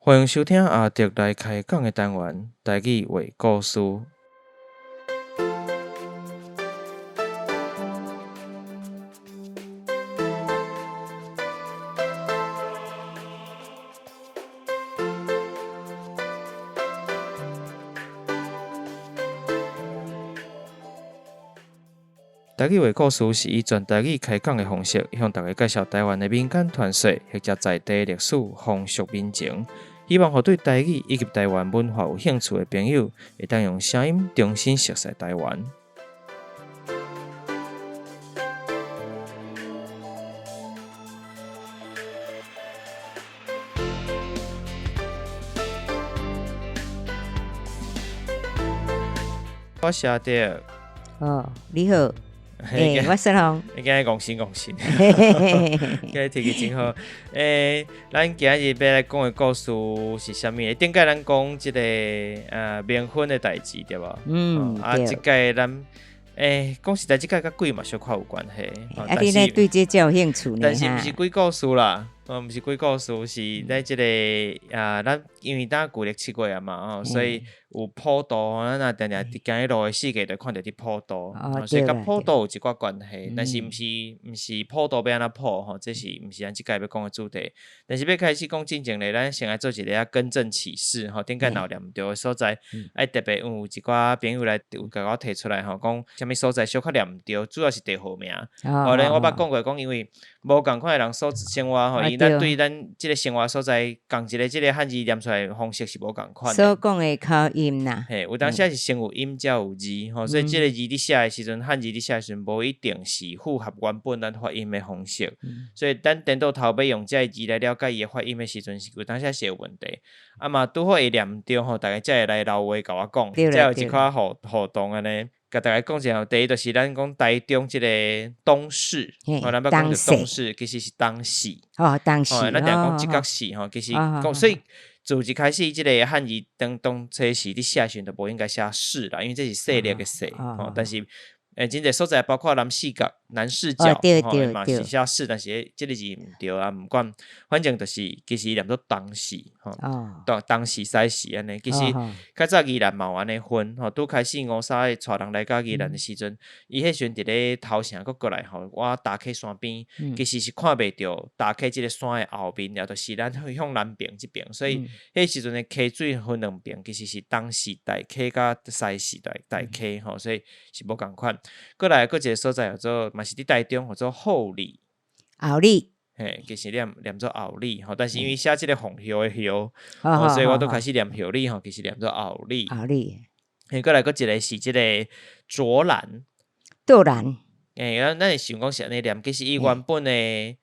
歡迎收聽阿德來開講的單元，台語話故事。台語話故事是以全台語開講的方式，向大家介紹台灣的民間傳說或者在地歷史、風俗民情，希望予對台語以及台灣文化有興趣的朋友，會當用聲音重新熟悉台灣。我是阿德。哦，你好。欸，我姓洪。你今日戇神戇神，今日天氣真好。欸，咱今日欲來講的故事是啥物？頂擺咱講這個冥婚的代誌對無？嗯，啊，這擺咱欸，講實在，這擺佮鬼嘛小可有關係。啊，你呢對這遮有興趣呢？但是毋是鬼故事啦，哦，毋是鬼故事，是咱這個啊，咱因為當舊曆7月啊嘛，哦，所以有普渡，咱若定定佇行去路的四界，就看著佇普渡，所以佮普渡有一寡關係，但是毋是普渡欲按怎普吼，這是毋是咱這擺欲講的主題？但是欲開始講進前咧，咱先來做一个更正啟事吼，頂擺若有念毋著的所在，愛特別有一寡朋友來有共我提出來吼，講啥物所在小可念毋著，主要是地號名。哦，咧我捌講過講，因為無仝款的人所生活吼，伊咱對咱這个生活所在仝一个這个漢字念出來的方式是無仝款。所講的口音啦。嘿，有當時是先有音才有字吼，所以這个字佇寫的時陣，漢字佇寫的時陣，無一定是符合原本咱發音的方式。所以咱顛倒頭欲用這个字來了解伊的發音的時陣，是有當時是有問題。啊嘛拄好會念毋著吼，大家才會來留話共我講，才有一寡互動按呢。共大家講一下，第一就是咱講台中這个東勢，吼，咱捌講著東勢，其實是東勢。哦，東勢。咱定講這角勢吼，其實講所以自一開始這个漢字當初時佇寫的時陣，就無應該寫勢啦，因為這是勢力的勢，吼，但是欸，真濟所在，包括南勢角、南勢角，吼，嘛是寫勢，但是這个字毋對啊，毋管，反正就是其實念做東勢，吼，東勢西勢按呢。其實較早宜蘭嘛有按呢分，吼，拄開始吳三桂帶人來到宜蘭的時陣，伊彼時陣佇咧頭城閣過來吼，我大溪山邊，其實是看袂著大溪這个山的後面，也就是咱向南邊這邊，所以彼時陣的溪水分兩邊，其實是東勢大溪佮西勢大溪，吼，所以是無仝款。閣來閣一个所在叫做，嘛是佇台中叫做后里。后里。嘿，其實念做后里吼，但是因為寫這个鳳葉的葉，所以我都開始念葉里吼，其實念做后里。后里。嘿，閣來閣一个是這个卓蘭。卓蘭。欸，咱會想講是按呢念，其實伊原本的，原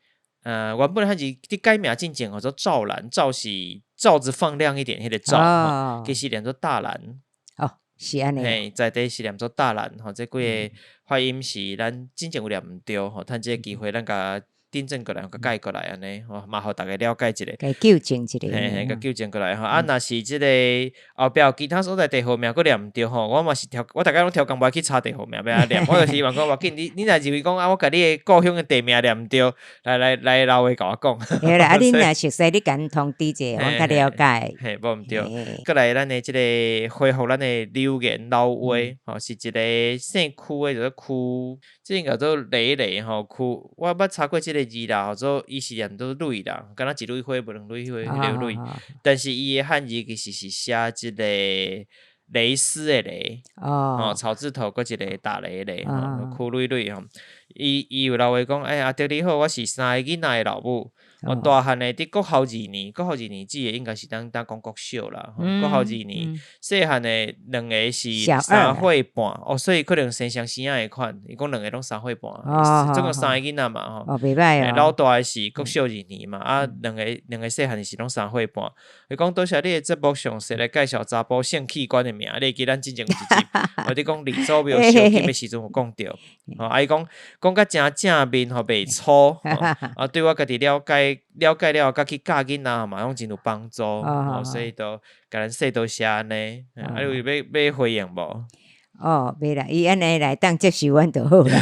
本漢字佇改名進前叫做罩蘭，罩是罩子放亮一點，彼个罩，其實念做大蘭。哦，是按呢。嘿，在地是念做大蘭吼，這幾个發音是咱進前有念毋著吼，趁這个機會咱共訂正過來，共改過來按呢，吼，嘛予逐家了解一下。共糾正一下。嘿嘿，共糾正過來吼。啊，若是這个後壁有其他所在地號名閣念毋著吼，我嘛是刁，我逐擺攏刁工無愛去查地號名欲按怎念，我就希望講無要緊，你若認為講啊，我共你的故鄉的地名念毋著，來留話共我講。對啦，啊，你若熟悉，你共阮通知者，阮較了解。嘿，無毋著。閣來咱的這个回覆咱的留言留話，吼，是一个姓邱的，叫做邱，這個叫做雷雷吼，邱，我捌查過這個字啦，叫做伊是念做蕊啦，敢若一蕊花無兩蕊花彼个蕊，但是伊的漢字其實是寫這个蕾絲的蕾，哦，草字頭閣一个打雷的雷，吼，邱蕊蕊吼，伊有留話講，欸，阿德你好，我是三個囡仔的老母。我大漢的佇國校二年，國校二年指的應該是當當講國小啦。國校二年，細漢的兩个是3歲半，哦，所以可能生雙生仔的款。伊講兩个攏三歲半，總共三个囡仔嘛吼。哦，袂䆀哦。老大的是國小二年嘛，啊，兩個細漢的是攏三歲半。伊講多謝你的節目詳細來介紹查埔性器官的名，你會記咱之前有一集，我佇講呂祖廟燒金的時陣有講著。吼，啊，伊講講甲誠正面吼，袂粗，啊，對我家己了解。了解了後，佮去教囡仔嘛，攏真有幫助，所以都共咱說多謝按呢。啊，你有欲回應無？哦，袂啦，伊按呢來當接受阮就好啦。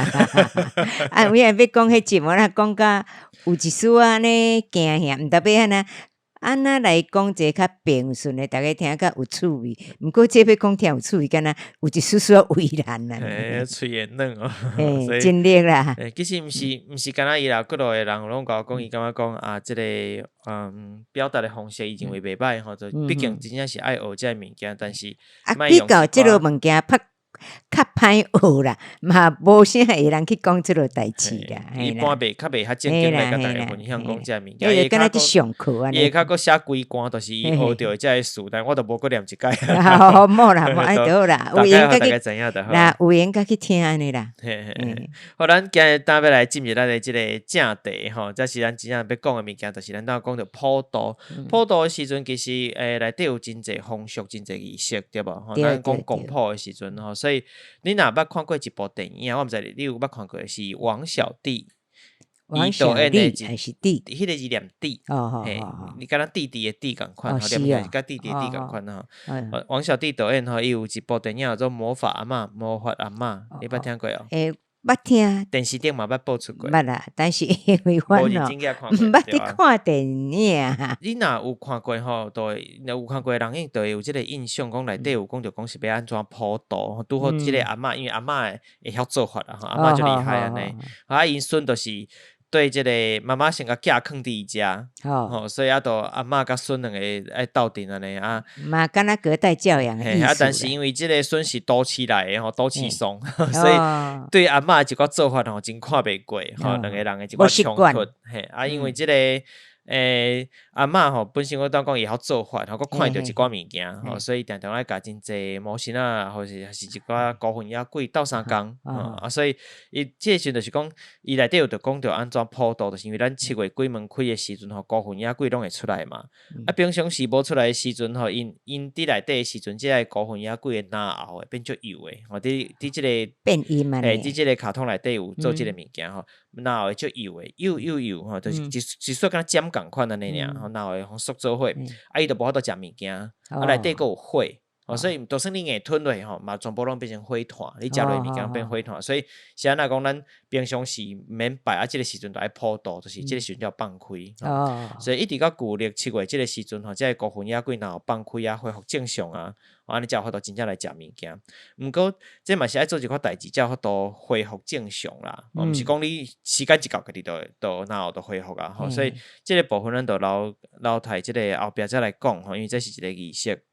啊，有影欲講彼集，我若講甲有一絲仔呢驚嚇，毋知欲按怎。按怎來講這較平順的，逐家聽較有趣味。毋過這欲講聽有趣味，敢若有一絲絲為難啊。嘿，喙會軟哦。嘿，盡力啦。其實毋是干焦伊啦，幾落个人攏共我講，伊感覺講啊，這個表達的方式伊認為袂歹吼，就畢竟真正是愛學這个物件，但是啊，比較這个物件較較歹學啦，嘛無啥會人去講這个代誌啦。一般袂較袂較正經來共大家分享講這个物件。伊敢若佇上課按呢。伊下跤閣寫規段，就是伊學著的這个詞，但我都無閣念一擺。好，無啦，無愛就好啦。有閒才去，知影就好。啦，有閒才去聽按呢啦。嘿嘿嘿。好，咱今日等欲來進入咱的這个正題吼，這是咱真正欲講的物件，就是咱頭講著普渡。普渡的時陣，其實內底有真濟風俗、真濟儀式，對無？吼，咱講公婆的時陣吼，所以你若捌看過一部電影，我毋知你有捌看過，是王小弟。王小弟還是弟？彼个字念弟，嘿，你敢若弟弟的弟仝款，吼，念共弟弟的弟仝款吼。王小弟導演吼，伊有一部電影叫做《魔法阿嬤》，魔法阿嬤，你捌聽過哦？欸，捌聽。電視頂嘛捌播出過。捌啦，但是因為阮哦，毋捌佇看電影。你若有看過吼，就會有看過的人，應就會有這个印象，講內底有講著講是欲按怎普渡，拄好這个阿嬤，因為阿嬤會曉做法啦，吼，阿嬤足厲害按呢。啊，𪜶孫就是對這个媽媽先共寄囥佇伊遮，吼，所以啊，就阿嬤佮孫兩个愛鬥陣按呢啊。嘛，敢若隔代教養的意思。啊，但是因為這个孫是都市來的吼，都市倯，所以對阿嬤一寡做法吼，真看袂過，吼，兩个人的一寡衝突，嘿，啊，因為這个阿嬤吼，本身我當講伊會曉做法，吼，閣看著一寡物件，吼，所以定定愛共真濟魔神仔，或是是一寡孤魂野鬼鬥相共，啊，所以伊這个時陣就是講，伊內底有著講著按怎普渡，就是因為咱七月鬼門開的時陣吼，孤魂野鬼攏會出來嘛。啊，平常時無出來的時陣吼，𪜶𪜶佇內底的時陣，這个孤魂野鬼的嚨喉會變足幼的，吼，佇這个變音啊，佇這个卡通內底有做這个物件吼，嚨喉會足幼的，幼幼幼吼，就是一束敢若針仝款按呢爾，吼，嚨喉會縮做伙，啊，伊就無法度食物件，啊，內底閣有火，吼，所以就算你硬吞落吼，嘛全部攏變成火炭，你食落物件變火炭，所以是按怎講，咱平常時毋免拜，啊，這个時陣就愛普渡，就是這个時陣才放開，所以一直到舊曆七月這个時陣吼，這个孤魂野鬼若有放開啊，恢復正常啊，按呢才有法度真正來食物件。毋過這嘛是愛做一寡代誌，才有法度恢復正常啦。毋是講你時間一到，家己就就嚨喉就恢復啊。吼，所以這个部分咱就留留待這个後壁再來講吼，因為這是一個儀式。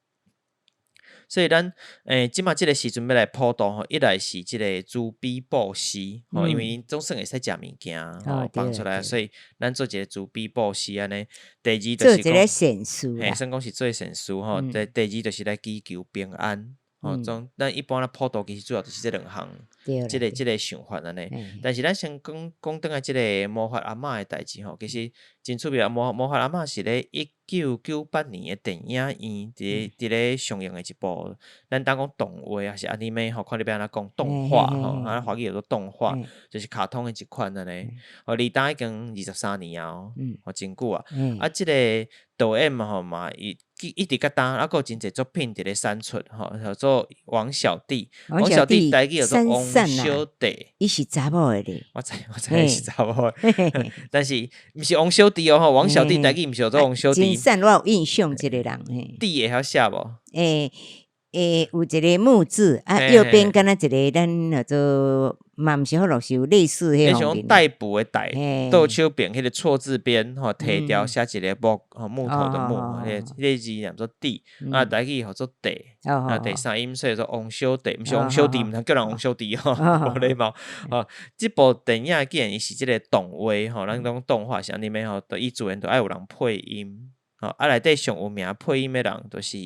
所以咱這馬這个時陣欲來普渡吼，一來是這个慈悲布施吼，因為𪜶總算會使食物件吼，放出來，所以咱做一個慈悲布施按呢。第二就是做一個善事，嘿，算講是做善事吼。第二就是來祈求平安。吼，總咱一般咧普渡其實主要就是這兩項，這個想法按呢。但是咱先講講轉來這个魔法阿嬤的代誌吼，其實真趣味啊！魔法阿嬤是咧1998年的電影院佇咧上映的一部，咱當講動畫抑是 anime 吼，看你欲按怎講動畫吼，啊，華語叫做動畫，就是卡通的一款按呢。哦，離今已經23年啊，哦，真久啊。啊，這個導演吼嘛，伊一直到今，啊，閣有真濟作品佇咧產出吼，叫做王小弟，王小弟台語叫做王小弟，伊是查某的咧。我知我知伊是查某的，但是毋是王小弟哦吼，王小弟台語毋是叫做王小弟。真善，我有印象這个人嘿。弟會曉寫無？欸欸，有一个木字啊，右邊敢若一个咱叫做嘛，毋是好落是有類似彼種。逮捕的逮，倒手邊彼个錯字邊吼，提掉寫一個木吼，木頭的木，彼個字念做弟，啊，台語號做弟，啊，第三音所以說王小弟，毋是王小弟，毋通叫人王小弟吼，無禮貌。吼，這部電影既然伊是這个動畫吼，咱講動畫是按呢吼，就伊自然就愛有人配音，吼，啊，內底上有名配音的人就是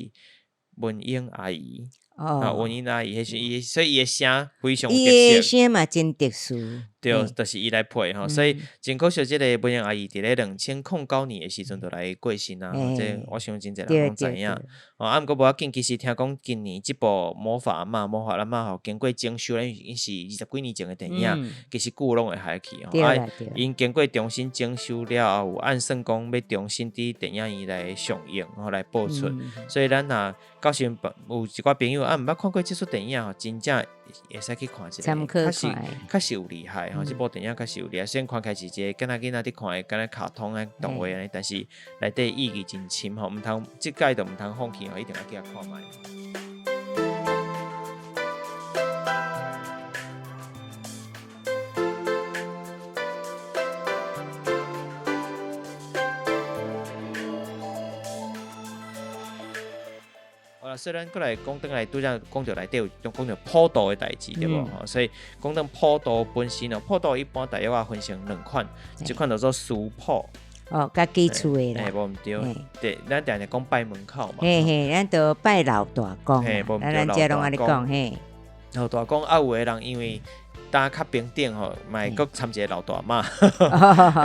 文英阿姨。啊，文英阿姨，彼時伊，所以伊的聲非常有特色。伊的聲嘛真特殊。對，就是伊來配吼，所以真可惜，這个文英阿姨佇咧2009年的時陣就來過身啊，這我想真濟人攏知影。哦，啊，毋過無要緊，其實聽講今年這部魔法阿嬤，魔法阿嬤吼，經過整修，因為伊是20幾年前的電影，其實久攏會害去吼。啊，𪜶經過重新整修了後，有按算講欲重新佇電影院來上映，吼來播出。所以咱若到時陣有一寡朋友啊，啊，毋捌看過這齣電影吼，真正會使去看一下，參考確實看。確實有厲害吼，這部電影確實有厲害。雖然看起來是一個敢若囡仔佇看的，敢若卡通的動畫按呢，但是內底意義真深吼，毋通這擺就毋通放棄吼，一定愛去遐看覓。好啦，所以咱閣來講轉來，拄才講著內底有講著普渡的代誌，對無？吼，所以講到普渡本身哦，普渡一般大約啊分成兩款，一款叫做私普。哦，家己厝的啦。嘿，無毋對，對，咱定定講拜門口嘛。嘿嘿，咱都拜老大公。嘿，無毋對，咱遮攏按呢講嘿。老大公啊，有的人因為擔較平等吼，嘛會閣參一個老大媽。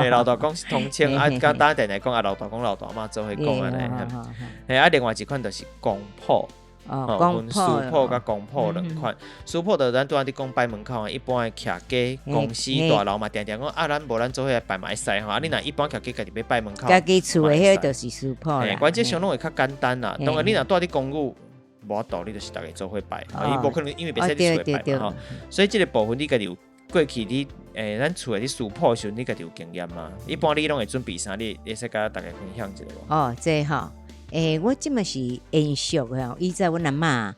嘿，老大公是統稱啊，佮當定定講啊，老大公、老大媽做伙講按呢。嘿，啊，另外一款就是公普。哦，分私普佮公普兩款。私普就咱拄仔佇講拜門口啊，一般的徛家公司大樓嘛，定定講啊，咱無咱做伙來拜嘛會使吼。啊，你若一般徛家家己欲拜門口，家己厝的彼就是私普啦。嘿，原則上攏會較簡單啦。當然，你若蹛佇公寓，無法度，你就是逐家做伙拜，伊無可能因為袂使佇厝內拜嘛吼。所以這個部分你家己有過去你咱厝的佇私普的時陣，你家己有經驗嗎？一般你攏會準備啥？你會使佮逐家分享一下無？哦，這吼。欸，我這馬是延續的吼，以前阮阿嬤，啊，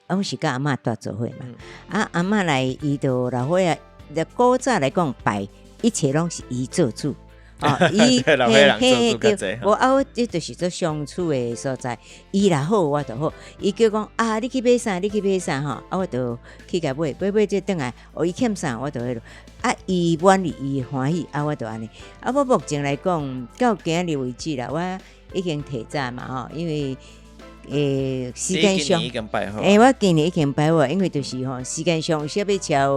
阮是佮阿嬤蹛做伙嘛，啊，阿嬤來伊就老歲仔，古早來講拜一切攏是伊做主，哦，伊嘿嘿對，無啊，我這就是做相處的所在，伊若好我就好，伊叫講啊，你去買啥，你去買啥吼，啊，我就去共買，買買這轉來，哦，伊欠啥我就彼落，啊，伊滿意伊歡喜，啊，我就按呢，啊，我目前來講到今日為止啦，我。已經提早嘛吼，因為時間上，欸，我今年已經拜好，因為就是吼時間上有時欲撨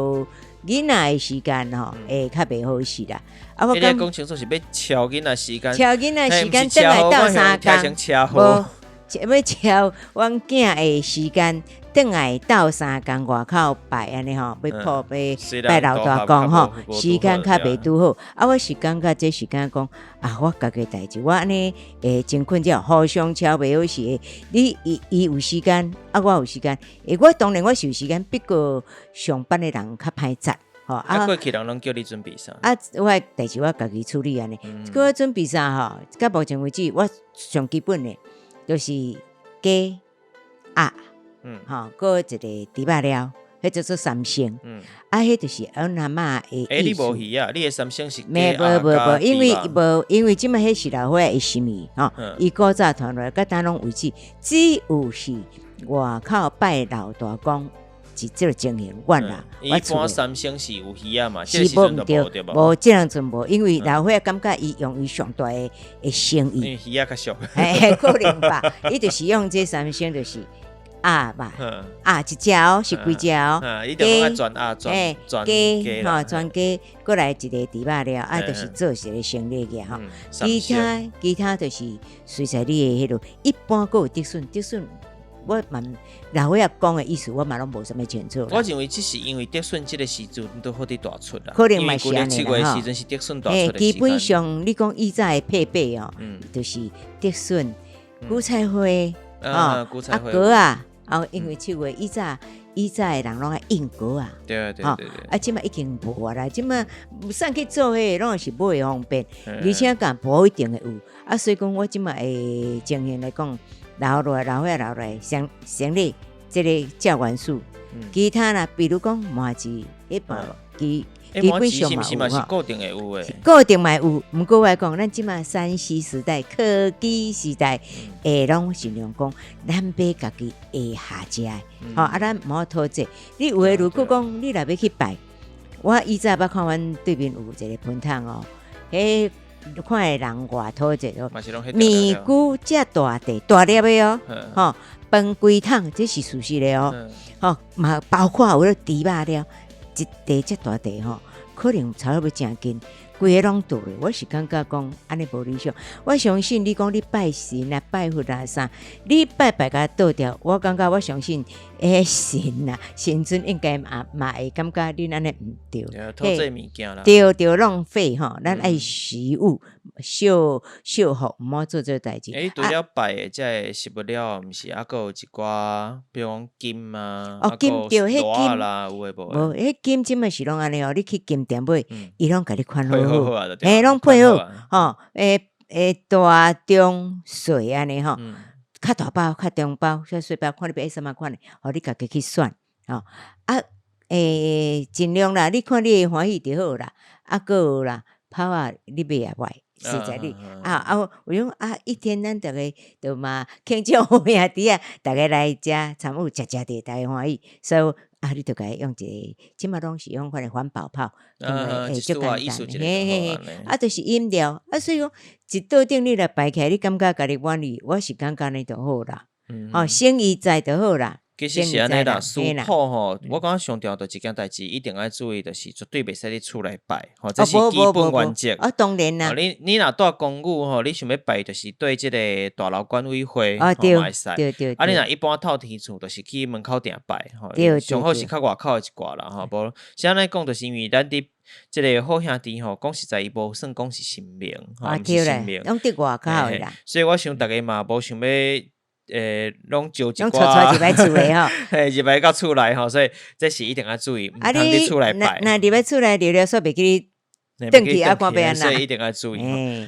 囡仔的時間吼，會較袂好勢啦。啊，我講講清楚是欲撨囡仔時間，撨囡仔時間轉來鬥相共，無欲撨阮囝的時間。轉來鬥相共外口拜按呢吼，欲普欲拜老大公吼，時間較袂拄好。啊，我是感覺這時間講啊，我家己代誌，我按呢會真困擾，互相撨袂好勢的。你伊伊有時間，啊，我有時間。欸，我當然我是有時間，不過上班的人較歹紮吼。啊，過去人攏叫你準備啥？啊，我的代誌我家己處理按呢。叫我準備啥吼？到目前為止，我上基本的，就是雞鴨。吼，閣一個豬肉料，彼叫做三牲。啊，彼就是阮阿嬤的意思。欸，你無魚啊？你的三牲是雞無無無，因為無，因為這擺彼是老歲仔的心意，吼。伊古早傳落來，到今攏維持，只有是外口拜老大公是這個情形，阮啦。一般三牲是有魚仔嘛？是無毋對，無這當陣無，因為老歲仔感覺伊用伊上大的誠意。因為魚仔較俗。嘿，可能吧？伊就是用這三牲，就是。鴨吧，鴨一隻哦，是規隻哦。雞，雞，吼，全雞，閣來一個豬肉料，啊，就是做一個生理嘅吼。其他其他就是隨在你的彼落，一般閣有竹筍，竹筍我嘛老歲仔講的意思，我嘛攏無啥物清楚。我認為這是因為竹筍這個時陣拄好佇大出啦，可能嘛是按呢啦吼。時陣是竹筍大出的基本上你講以前的配備哦，就是竹筍、韭菜花。哦，啊，糕仔，啊，因為七月以早以早的人攏愛印糕仔，啊，這馬已經無啊啦，這馬送去做彼個攏是買方便，而且共無一定會有，啊，所以講我這馬的情形來講，留落來留遐留落來，先先咧這個教元素，其他啦，比如講麻糍，彼嘛基基本上嘛有吼，固定會有的，固定嘛有。毋過我講，咱這馬3C 時代、科技時代，會攏盡量講，咱買家己會下食的，吼啊，咱毋好討債。你有的如果講你若欲去拜，我以前捌看阮對面有一個盆桶哦，彼看的人偌討債哦，麵龜遮大塊大粒的哦，吼，飯規桶，這是事實的哦，吼嘛包括有咧豬肉料。一塊遮大塊吼，可能差不多真近，規个攏倒咧，我是感覺講按呢無理想。我相信你講你拜神啊、拜佛啊啥，你拜拜共倒掉，我感覺我相信彼神啊，神尊應該嘛嘛會感覺恁按呢毋對。對，吐這物件啦。對對，浪費吼，咱愛惜物，惜惜福，毋好做這代誌。欸，除了拜的這个食物了，毋是猶閣有一寡，比如講金啊，哦，金對，彼金啦，有的無的。無，彼金這擺是攏按呢哦，你去金店買，伊攏共你款好好，嘿，攏配好，吼，欸欸，大中細按呢吼，較大包、較中包、較細包，看你欲愛啥物款的，予你家己去選，吼，啊，欸，盡量啦，你看你會歡喜就好啦，啊，閣有啦，拋仔你買也歹。實在你啊啊！有講啊，一天咱逐个就嘛慶祝有影佇遐，逐个來遮參與食食著，逐个歡喜。所以啊，你就共伊用一个，這擺攏是用款的環保泡，會足簡單。嘿嘿嘿，啊，就是飲料啊，所以講一桌頂你來擺起來，你感覺家己滿意，我是感覺按呢就好啦。哦，誠意在就好啦。其實是按呢啦，食譜吼，我感覺上重要的一件代誌，一定愛注意，就是絕對袂使佇厝內拜，吼，這是基本原則。啊，當然啦。你若蹛公寓吼，你想欲拜，就是對這個大樓管委會吼嘛會使。對對。啊，你若一般透天厝，就是去門口埕拜，吼。上好是較外口的一寡啦，吼。無，是按呢講，就是因為咱佇這個好兄弟吼，講實在，伊無算講是神明，吼，毋是神明。攏佇外口的啦。所以我想逐家嘛，無想欲。欸，攏招一寡，入來厝內吼，嘿，入來到厝內吼，所以這是一定愛注意，毋通佇厝內拜。若入來厝內尿尿，煞袂記你轉去啊，看欲按怎。所以一定愛注意。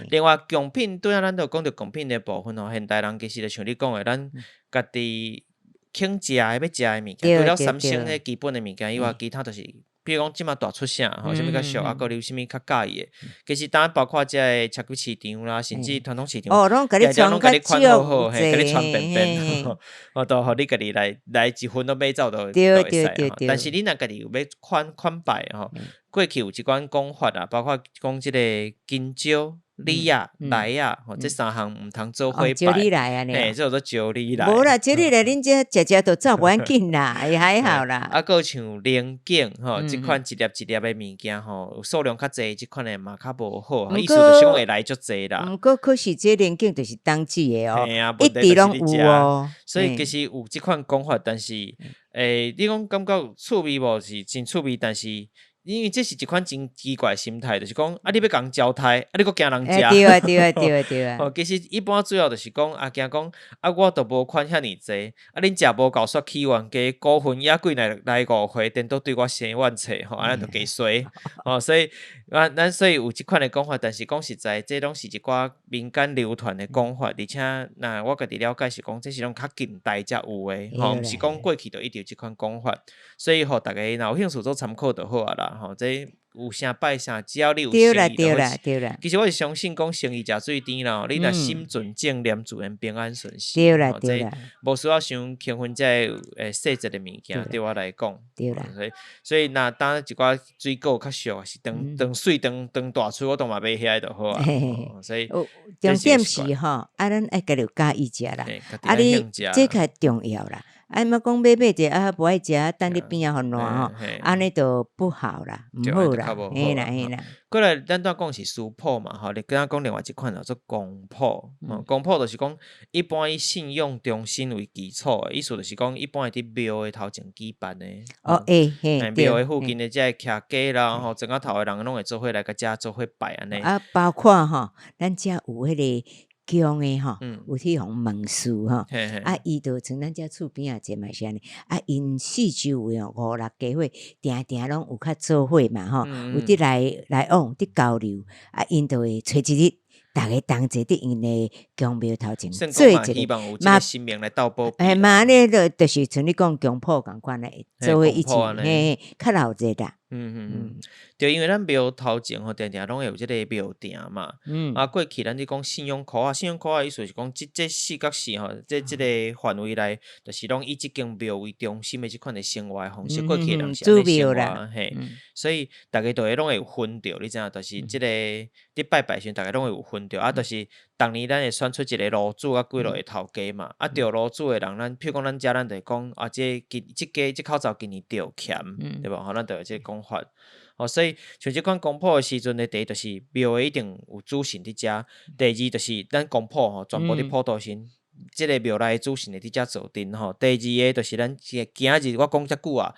另外，貢品對啊，咱著講著貢品的部分吼，現代人其實就像你講的，咱家己肯食的、欲食的物件，除了三牲彼基本的物件以外，其他就是。比如講，這馬大出啥吼，啥物較俗，啊，閣你有啥物較佮意的？其實當包括這个超級市場啦，甚至傳統市場，哦，攏共你攏共你款好好，嘿，共你穿便便，哦，都予你家己來來一份攏買走都都會使吼。但是你若家己有欲款款拜吼，過去有一款講法啊，包括講這个金蕉。李仔、梨仔，吼，這三項毋通做伙拜。招你來按呢？嘿，這叫做招你來。無啦，招你來，恁這食食就走無要緊啦，也還好啦。啊，閣像龍井吼，這款一粒一粒的物件吼，數量較濟，這款的嘛較無好。意思就是講會來足濟啦。毋過可是這龍井就是冬季的哦，一直攏有哦。所以其實有這款講法，但是，欸，你講感覺趣味無？是真趣味，但是。因為這是一款真奇怪的心態，就是講啊，你欲共人招待，啊，你閣驚人食。對啊，對啊，對啊，對啊。哦，其實一般主要就是講啊，驚講啊，我都無款遐爾濟，啊，恁食無夠煞起冤家，孤魂野鬼來來誤會，顛倒對我生怨氣，吼，按呢就加衰。哦，所以啊，咱所以有這款的講法，但是講實在，這攏是一寡民間流傳的講法，而且若我家己了解是講，這是攏較近代才有的，吼，毋是講過去就一直有這款講法，所以予逐家若有興趣做參考就好啊啦。吼，這有啥拜啥，只要你有誠意就好。對啦，其實我是相信講誠意食水甜啦，你若心存正念，自然平安順遂。對啦，對啦，無需要傷興奮這个細節的物件，對我來講。對啦。所以若當一寡水果較俗，是當當媠當當大喙，我都嘛買遐就好啊。所以重點是吼，啊，咱愛家己有佮意食啦。啊，你這較重要啦。啊，莫講買買者啊，無愛食，等佇邊仔予爛吼，按呢就不好啦，毋好啦，嘿啦嘿啦。過來，咱拄仔講是私鋪嘛，吼，你剛剛講另外一款叫做公鋪，公鋪就是講一般以信用中心為基礎的，意思就是講一般會佇廟的頭前舉辦的。哦，會嘿，廟的附近的這个徛家啦，吼，庄仔頭的人攏會做伙來共遮做伙拜按呢。啊，包括吼，咱遮有彼个。宮的吼，有去予問事吼，啊，伊就像咱遮厝邊仔這嘛是按呢，啊，𪜶四周圍哦五六家伙，定定攏有較做伙嘛吼，有佇來來往，佇交流，啊，𪜶就會揣一日，逐家同齊佇𪜶的宮廟頭前做一個嘛，神明來鬥保庇。嘿，嘛按呢就就是像你講宮鋪仝款的，做伙一起，嘿，較熱鬧啦。嗯嗯嗯，對，因為咱廟頭前吼，定定攏會有這个廟埕嘛。啊，過去咱咧講信仰箍仔，信仰箍仔意思是講，這這四角四吼，這這个範圍內，就是攏以這間廟為中心的這款的生活的方式。過去的人是按呢生活，嘿，所以逐家都會攏會有分著，你知影？就是這个佇拜拜時陣，逐家攏會有分著，啊，就是逐年咱會選出一个爐主啊，幾落个頭家嘛。啊，著爐主的人，咱譬如講咱遮咱就會講啊，這個今這家這口罩今年著儉，對無？吼，咱就有這个講。講法。哦，所以像這款公婆的時陣咧，第一就是廟的一定有主神佇遮，第二就是咱公婆吼，全部佇普渡神，這个廟內的主神會佇遮坐鎮吼。第二个就是咱今日我講遮久啊，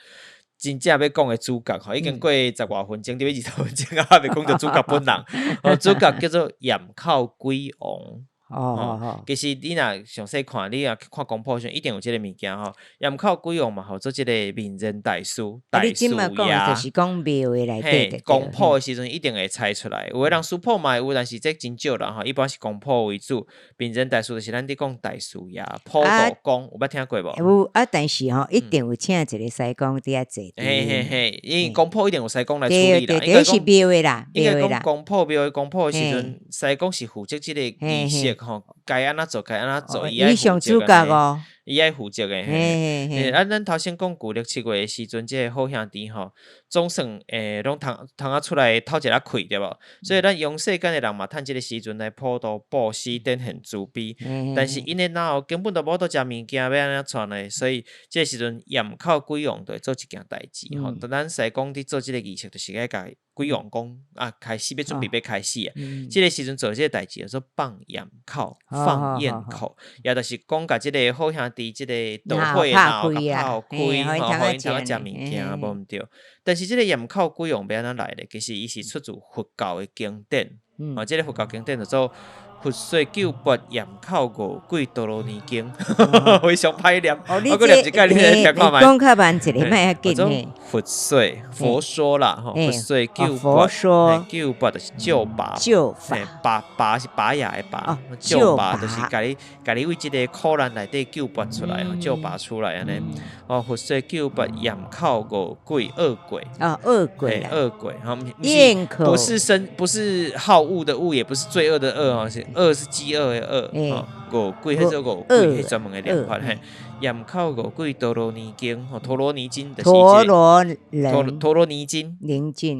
真正欲講的主角吼，已經過十外分鐘，佇欲20分鐘啊，猶未講著主角本人。哦，主角叫做焰口鬼王。哦，其實你若詳細看，你若看公婆時陣，一定有這个物件吼。焰口鬼王嘛，號做這个面人大師，大師爺。就是講廟的內底。公婆的時陣一定會猜出來，有的人書鋪嘛會有，但是這真少啦吼。一般是公婆為主，面人大師就是咱佇講大師爺、普渡公，有捌聽過無？有啊，但是吼，一定有請一個師公佇遐坐。嘿嘿嘿，因為公婆一定有師公來處理啦。對，是廟的啦，應該講公婆廟的公婆的時陣，師公是負責這個儀式吼。該按怎做，該按怎做，伊愛負責的。伊愛負責的。嘿，啊，咱頭先講舊曆7月的時陣，這个好兄弟吼，總算攏通通仔出來透一下氣，對無？所以咱陽世間的人嘛，趁這个時陣來普渡布施，展現慈悲。但是𪜶的腦根本就無法度食物件，欲按怎傳呢？所以這个時陣焰口鬼王就會做一件代誌吼。咱師公佇做這个儀式，就是愛共鬼王講啊，開始欲準備欲開始啊。這个時陣做這个代誌叫做放焰口，放焰口，也就是講共這个好兄弟這個道火腦共拍開，吼，予𪜶通食物件，無毋對。但是這个焰口鬼王欲按怎來咧？其實伊是出自佛教的經典，哦，這个佛教經典叫做《佛說救拔焰口餓鬼陀羅尼經》，非常歹念。哦，你這個你聽看覓？講較慢一下，莫遐緊。佛說，佛說啦，吼，佛說救拔，救拔就是救拔，救拔拔是拔牙的拔，救拔就是共你共你為這个苦難內底救拔出來，救拔出來按呢。哦，佛說救拔焰口餓鬼餓鬼，啊，餓鬼，餓鬼，吼，不是生，不是好惡的惡，也不是罪惡的惡哦，是餓是飢餓的餓，哦，餓鬼，彼種餓鬼，彼專門的念法嘿。焰口餓鬼陀羅尼經，吼，陀羅尼經就是陀羅陀陀羅尼經，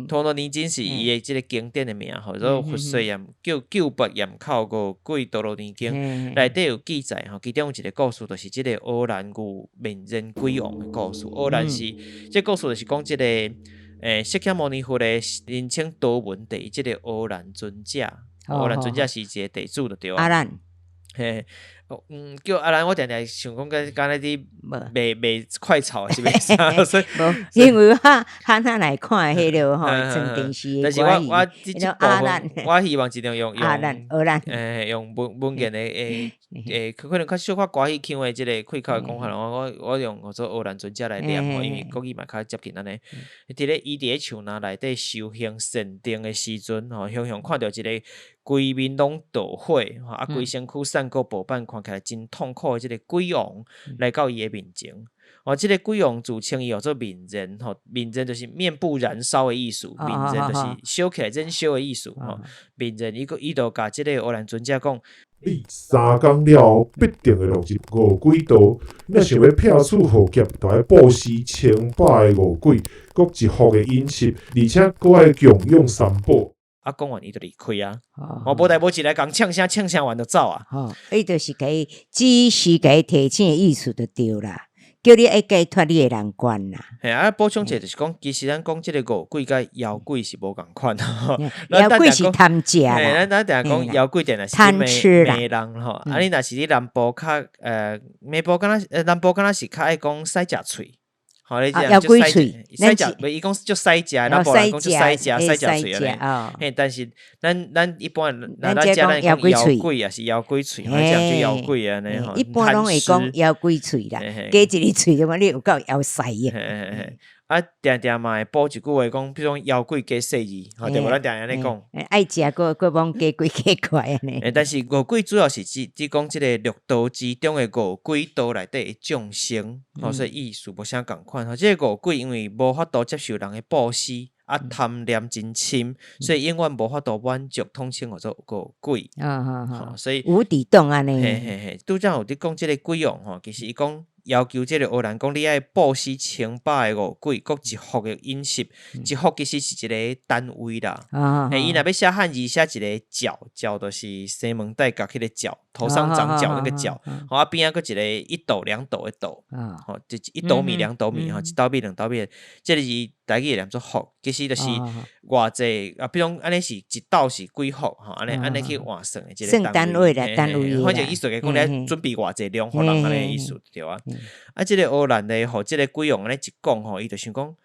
陀羅尼經是伊的這个經典的名，吼，做佛說焰救救拔焰口餓鬼陀羅尼經內底有記載，吼，其中有一个故事，就是這个阿難遇面人鬼王的故事。阿難是這个故事就是講這个釋迦牟尼佛的人稱多聞第一這个阿難尊者，阿難尊者是一个地主就對啊。阿難，嘿，嗯，叫阿蘭，我定定想講，敢敢若佇賣賣快炒是袂啥，所以因為我漢仔來看彼个吼，裝電視但是我我這這部分，我希望盡量用用阿蘭阿蘭，用文文言的會會可能較小可歌戲腔的這个開口的講法，我我用叫做阿難尊者來念吼，因為國語嘛較接近按呢。佇咧伊佇咧樹林內底修行禪定的時陣吼，雄雄看著一个規面攏著火，吼啊，規身軀散過薄板，看起來真痛苦的這个鬼王來到伊的面前。哦，這个鬼王自稱伊叫做面燃，吼，面燃就是面部燃燒的意思，面燃就是燒起來燃燒的意思，吼。面燃伊閣伊就共這个阿難尊者講：你三工了後必定會落入餓鬼道。你若想欲撇除浩劫，就愛布施千百個餓鬼，閣一福的飲食，而且閣愛供養三寶。啊，講完伊就離開啊，哦，無代無誌來共嗆聲，嗆聲完就走啊。吼，伊就是共伊，只是共伊提醒的意思就對啦，叫你愛解脫你的難關啦。嘿啊，補充一下就是講，其實咱講這个餓鬼佮枵鬼是無仝款。枵鬼是貪食啦。咱咱定定講枵鬼定定是貪吃罵人吼。啊，你若是佇南部較罵部敢若南部敢若是較愛講屎食喙。吼，你這樣就屎屎食，袂伊講足屎食，南部人講足屎食，屎食喙按呢。嘿，但是咱咱一般，咱遮咱講枵鬼也是枵鬼喙，吼，這樣就枵鬼按呢吼。一般攏會講枵鬼喙啦，加一个喙就講你有夠枵屎的。啊，定定嘛會補一句話講，比如講枵鬼加細字，吼，對無？咱定定按呢講。愛食閣閣罔加幾加塊按呢。但是餓鬼主要是指指講這个六道之中的餓鬼道內底的眾生，吼，所以意思無啥仝款。吼，這个餓鬼因為無法度接受人的布施，啊，貪念真深，所以永遠無法度滿足，統稱號做餓鬼。吼，所以無底洞按呢。嘿嘿嘿，拄才有佇講這个鬼王吼，其實伊講。要求這个阿難講，你愛布施千百個餓鬼，閣一福的飲食，一福其實是一个單位啦。嘿，伊若欲寫漢字，寫一个角，角就是西門戴角彼个角，頭上長角那個角。吼啊，邊仔閣一个一斗兩斗的斗，吼，就一斗米兩斗米，吼，一斗米兩斗米，這个是台語會念做福，其實就是偌濟啊，比如講按呢是一斗是幾福吼，按呢按呢去換算的一個單位啦，單位。反正意思就是講你準備偌濟量予人按呢意思對啊。啊，這個烏蘭咧，予這個鬼王按呢一講吼，伊就想講。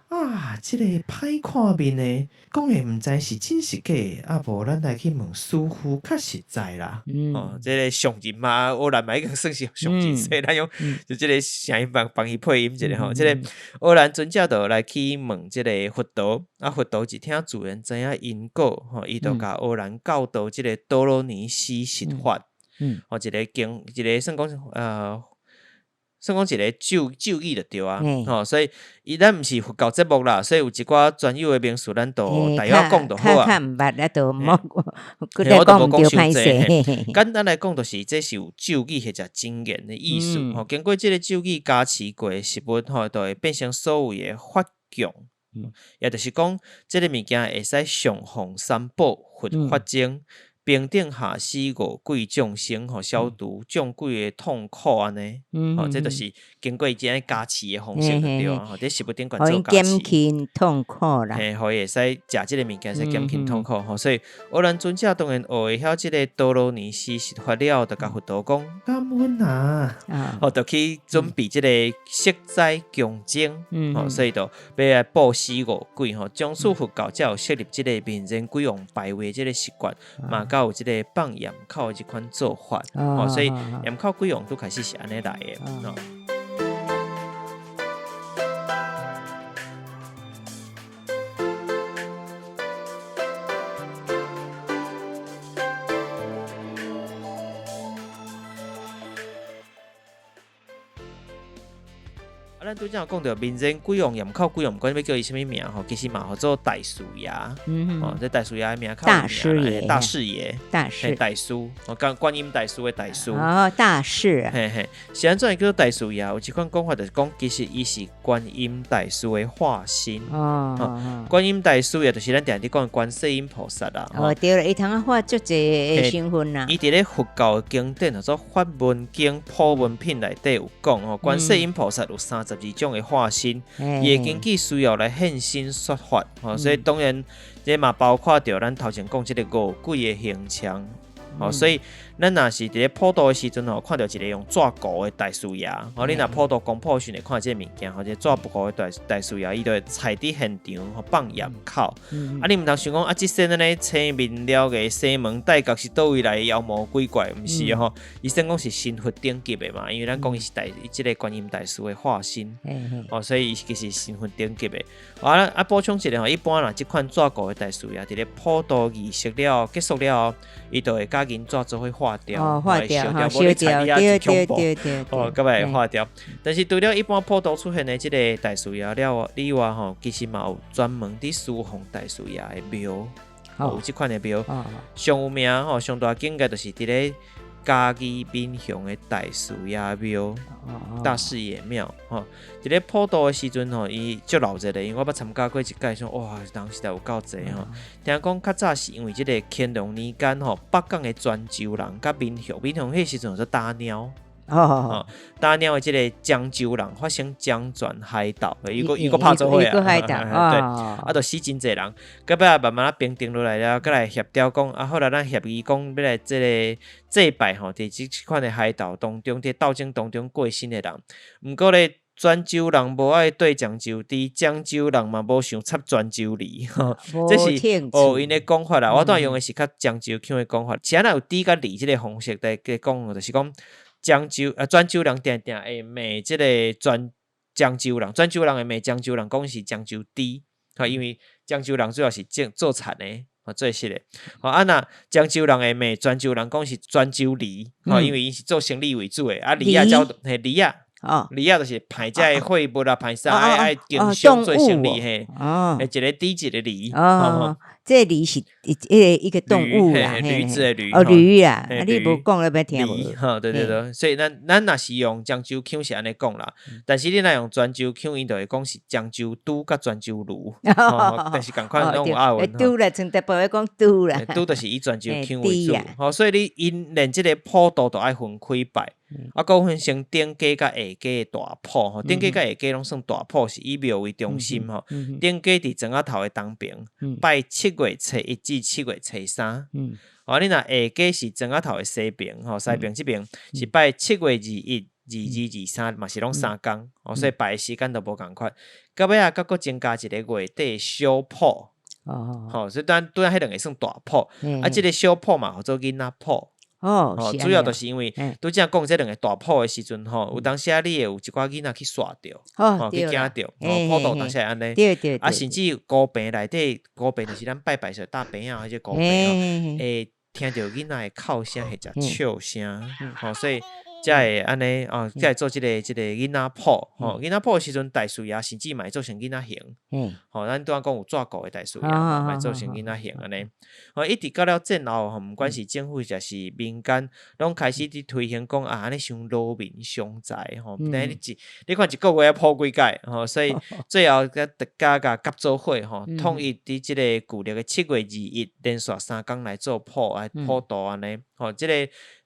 啊，這個歹看面的，講的毋知是真是假，啊無咱來去問師父較實在啦。哦，這個上人嘛，烏蘭嘛已經算是上人，所以咱用就這個聲音幫幫伊配音一下吼。這個烏蘭尊者就來去問這個佛陀，啊佛陀一聽自然知影因果，吼，伊就共烏蘭教導這個多羅尼斯實法，吼，一個經，一個算講。算講一個咒咒語就對啊，吼，所以伊咱毋是佛教節目啦，所以有一寡專有的名詞，咱都大約講就好啊。較毋捌，咱就莫，我都無講傷濟。簡單來講，就是這是有咒語或者真言的意思。吼，經過這個咒語加持過的食物，吼，就會變成所謂的法供。也就是講，這個物件會使上奉三寶佛法僧。平等下死餓鬼眾生，吼，消除眾鬼的痛苦按呢，吼，這就是經過這樣加持的方式對啊，吼，佇食物頂懸做加持，減輕痛苦啦，嘿，予伊會使食這個物件，會使減輕痛苦，吼，所以烏蘭尊者當然學會曉這個多羅尼斯實法了後，就共佛陀講感恩啊，吼，就去準備這個息災供僧，吼，所以就欲來布施餓鬼，吼，從此佛教才有設立這個面前鬼王牌位這個習慣，嘛佮有這個放焰口的這款做法，哦，所以焰口鬼王拄開始是按呢來的。哦。啊，咱拄才有講著民間鬼王焰口鬼王，毋管欲叫伊啥物名吼，其實嘛號做大師爺。哦，這大師爺的名較大師爺，大師爺，大師，大師，哦，觀觀音大師的大師。哦，大師。嘿嘿，是按怎會叫做大師爺？有一款講法就是講，其實伊是觀音大師的化身。哦，觀音大師爺就是咱定定講的觀世音菩薩啦。哦，對了，伊通啊化足濟的身份啦。伊佇咧佛教經典叫做《法文經》普門品內底有講吼，觀世音菩薩有32種的化身，伊會根據需要來現身說法，吼，所以當然這嘛包括著咱頭前講這個餓鬼的形象，吼，所以咱若是佇咧普渡的時陣吼，看著一個用紙糊的大師爺，吼，你若普渡公婆時會看這個物件，吼，這個紙糊的大大師爺，伊就會踩佇現場吼放焰口，啊，你毋通想講啊，這身按呢青面獠牙、西門戴角是佗位來的妖魔鬼怪，毋是吼，伊算講是神佛等級的嘛，因為咱講伊是大，這個觀音大師的化身，哦，所以伊其實是神佛等級的。啊啊，補充一下吼，一般若這款紙糊的大師爺，佇咧普渡儀式了結束了後，伊就會共銀紙做伙化掉，化掉，燒掉，對對對對，哦，佮會化掉。但是除了一般普渡出現的這個大師爺了以外吼，其實嘛有專門佇侍奉大師爺的廟，有這款的廟，上有名吼，上大境界就是佇咧嘉義民雄的大師爺廟，大師爺廟吼。佇咧普渡的時陣吼，伊足鬧熱的，因為我捌參加過一屆，想哇，人實在有夠濟吼。聽講較早是因為這個乾隆年間吼，北港的泉州人佮民雄，民雄彼時陣叫做打貓。哦，打貓的這個漳州人發生漳泉海盜，伊閣伊閣拍做伙啊，對，啊，就死真濟人，到尾啊慢慢仔平定落來了，閣來協調講，啊，後來咱協議講欲來這個祭拜吼，佇這款的海盜當中，佇鬥爭當中過身的人，毋過咧，泉州人無愛對漳州豬，漳州人嘛無想插泉州梨，這是哦，𪜶的講法啦。我當然用的是較漳州腔的講法，是按怎有豬佮梨這個方式來講，就是講。漳州啊，泉州人定定會罵這個泉漳州人，泉州人會罵漳州人，講是漳州豬，吼，因為漳州人主要是種做田的，吼，做實的。吼，啊若漳州人會罵泉州人，講是泉州梨，吼，因為𪜶是做生理為主的，啊，梨仔叫嘿梨仔，梨仔就是歹這个貨物啊，歹啥愛愛經商做生理嘿，一個豬一個梨，這個驴是一一一個動物啦，驢子的驢哦，驢啊，你無講了欲聽無？哈，對對對，所以咱咱若是用漳州腔是按呢講啦，但是你若用泉州腔，𪜶就會講是漳州豬佮泉州驢，但是仝款攏有押韻。豬啦，像台北話講豬啦，豬就是以泉州腔為主，吼，所以你𪜶連這個普渡都愛分開拜。啊，閣分成頂家佮下家的大埔吼，頂家佮下家攏算大埔，是以廟為中心吼。頂家佇莊仔頭的東爿，拜7月初1至7月初3。哦，你若下家是莊仔頭的西爿吼，西爿這爿是拜7月21、22、23，嘛是攏3工，哦，所以拜的時間都無仝款。到尾仔閣閣增加一個月底小普，吼，所以咱拄仔彼兩個算大埔，啊，這個小埔嘛號做囡仔埔。哦，主要就是因為拄才講這兩個大埔的時陣吼，有當時啊，你會有一寡囡仔去煞著，吼去驚著，吼普渡當時會按呢，啊，甚至孤棚內底，孤棚就是咱拜拜時搭棚仔彼個孤棚吼，會聽著囡仔的哭聲或者笑聲，吼，所以才會按呢哦，才會做這個囡仔譜吼，囡仔譜的時陣，大師爺甚至嘛會做成囡仔形，吼，咱拄仔講有紙糊的大師爺嘛會做成囡仔形按呢。吼，一直到了戰後吼，毋管是政府抑是民間，攏開始佇推行講啊，按呢傷勞民傷財吼，等於你一你看一個月愛普幾擺吼，所以最後才逐家共合做伙吼，統一佇這個舊曆的7月21，連續3工來做普啊普渡按呢，吼，這個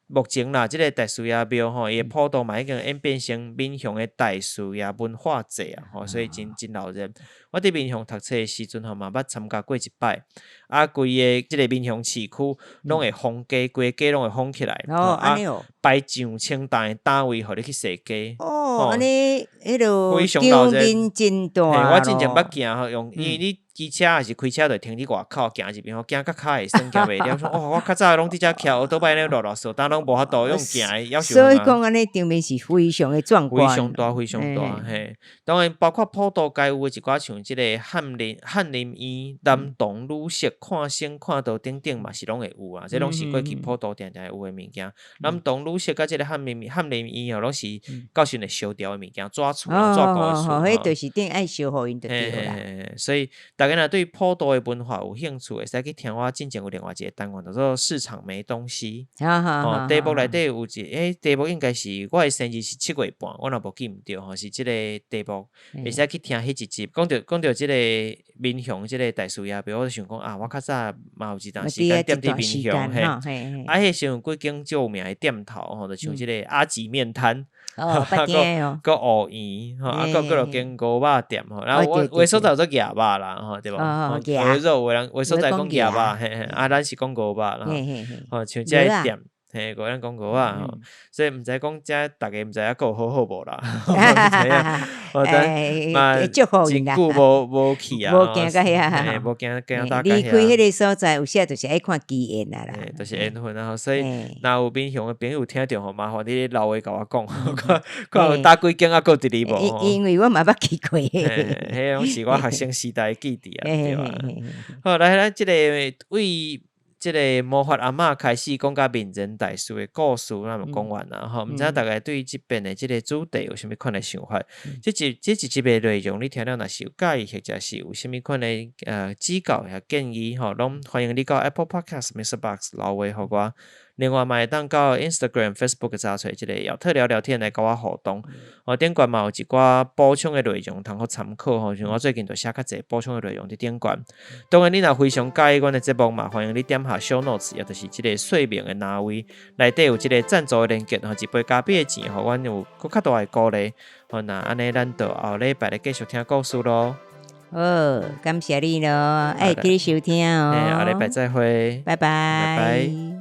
目前啦，這個大師爺廟吼，伊的普渡嘛已經演變成民雄的大師爺文化節啊，吼，所以真真鬧熱。我佇民雄讀冊的時陣吼，嘛捌參加過一擺。啊，規個這個民雄市區攏會封街，規個街攏會封起來。哦，按呢哦。擺上千擔的擔位，予你去踅街。哦，按呢，彼落場面真大。我之前捌行吼，用因為你騎車抑是開車，就停佇外口行入去吼，行到跤會酸，行袂了。說哦，我較早攏佇遮騎歐多拜咧，熱熱踅，當攏無法度用行的，夭壽。所以講按呢場面是非常的壯觀。非常大，非常大，嘿。當然，包括普渡該有的一寡像這個翰林院、男童女色、看星、看道等等嘛是攏會有啊。這攏是過去普渡定定會有的物件。男童女色佮這個翰林院哦，攏是到時陣會燒掉的物件，紙厝、紙糊的厝。彼就是等愛燒予𪜶就對啦。所以大家若對普渡的文化有興趣，會使去聽我進前有另外一個單元，叫做市場沒東西。哦，題目內底有一題目應該是我的生日是7月半，我若無記毋著吼，是這個題目，會使去聽彼一集，講著這個民雄這個大師爺廟，我就想講啊，我較早嘛有一段時間踮佇民雄嘿，啊，彼時陣有幾間足有名的店頭吼，就像這個阿吉麵攤。哦，閣芋圓吼，啊，閣閣落間牛肉店吼，然後我有的所在有做鵝肉啦，吼，對無？有的肉有的人有的所在講鵝肉，嘿嘿，啊，咱是講牛肉啦，吼，像這个店，嘿，咱講牛肉吼，所以毋知講遮逐家毋知影閣有好好無啦，毋知影，我等嘛真久無去啊，無行到遐，嘿，無行行到離開彼個所在，有時就是愛看機緣啊啦，就是緣分啊，所以若有民雄的朋友聽著吼，麻煩你留話共我講，看看有佗幾間猶閣佇咧無？因為我嘛捌去過，彼攏是我學生時代的記憶啊，對吧？好，來咱這個為這個魔法阿嬤開始講甲面前大師的故事，咱就講完啦吼。毋知大家對這遍的這個主題有啥物款的想法？這一集的內容，你聽了若是有佮意，或者是有啥物款的指教或建議吼，攏歡迎你到 Apple Podcast、MixerBox 留話予我。另外嘛會當到 Instagram、Facebook 查揣這個枵特聊聊天來佮我互動。哦，頂懸嘛有一寡補充的內容通好參考吼，像我最近就寫較濟補充的內容佇頂懸。當然，你若非常佮意阮的節目嘛，歡迎你點下 Show Notes，也就是這個說明的欄位內底有這個贊助的連結吼，一杯咖啡的錢，予阮有閣較大的鼓勵。好，那按呢，咱就後禮拜來繼續聽故事囉。好，感謝你囉，愛記得收聽哦。後禮拜再會，拜拜。拜拜。